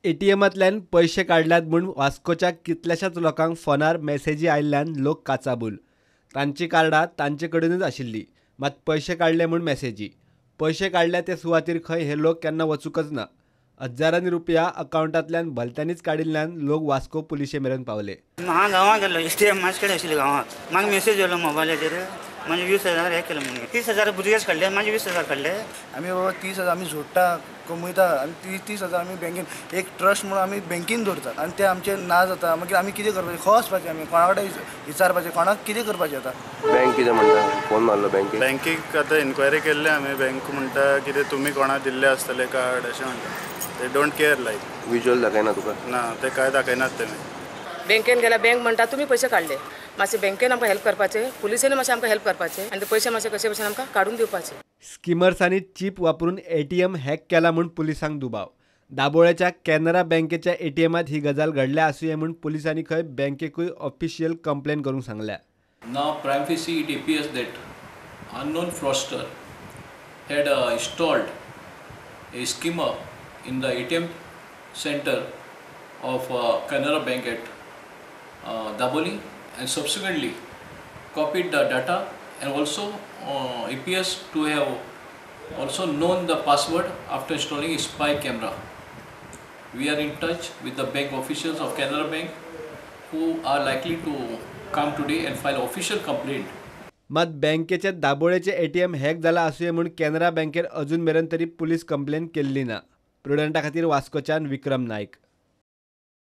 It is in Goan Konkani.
एटीएमांतल्यान पयशे काडल्यात म्हूण वास्कोच्या कितल्याशाच लोकांक फोनार मॅसेजी आयिल्ल्यान लोक काचाबूल. तांची कार्डां तांचे कडेनूच आशिल्ली, मात पयशे काडले म्हूण मॅसेजी. पयशे काडल्या ते सुवातीर खंय हे लोक केन्ना वचूंकच ना. हजारांनी रुपया अकावंटांतल्यान भलत्यांनीच काडिल्ल्यान लोक वास्को पुलिशे मेरेन पावले. हांव गांवांत गेल्लो, एटीएम म्हाजे कडेन आशिल्लें गांवांत. म्हाका मेसेज येयलो मोबायलाचेर, म्हाजे 20,000 हे केले म्हणून. 30,000 भुरगेच काडले, म्हाजे 20,000 काडले. आमी बाबा 30,000 आमी जोडटा, कमयता आनी 30,000 आमी बँकेन एक ट्रस्ट म्हणून आमी बँकेन दवरतात आनी ते आमचे ना जाता. मागीर आमी कितें करपाचें, खंय वचपाचें, आमी कोणा कडेन विचारपाचें, कोणाक कितें करपाचें आतां. बँक कितें म्हणटा, फोन मारलो बँकेक. बँकेक आतां इन्क्वायरी केल्ले आमी, बँक म्हणटा कितें तुमी कोणाक दिल्ले आसतले कार्ड अशें म्हणटा. ते don't care like. Visual दाखयना तुका? ना, ते कांय दाखयनात तेमी. बँकेन गेल्यार बँक म्हणटा तुमी पयशे काडले, मातशें बँकेन आमकां हेल्प करपाचें, पुलिसेन मातशें आमकां हेल्प करपाचें आनी ते पयशे मातशे कशे भशेन आमकां काडून दिवपाचे. स्किमर्सांनी चीप वापरून एटीएम हॅक केला म्हूण पुलिसांक दुबाव. दाबोळेच्या कॅनरा बँकेच्या एटीएमांत ही गजाल घडल्या आसुये म्हूण पुलिसांनी खंय बँकेकूय ऑफिशियल कंप्लेन करूंक सांगल्या. Now prima facie it appears that unknown fraudster had installed a skimmer in the ATM center of Canara Bank at Dabolim and subsequently copied the data and also appears to have also known the password after installing a spy camera. We are in touch with the bank officials of Canara Bank who are likely to come today and file official complaint. मात बँकेच्या दाबोळेचे एटीएम हॅक जाला आसुये म्हूण कॅनरा बँकेर अजून मेरेन तरी पुलीस कंप्लेन केल्ली ना. प्रुडंटा खातीर वास्कोच्यान विक्रम नायक.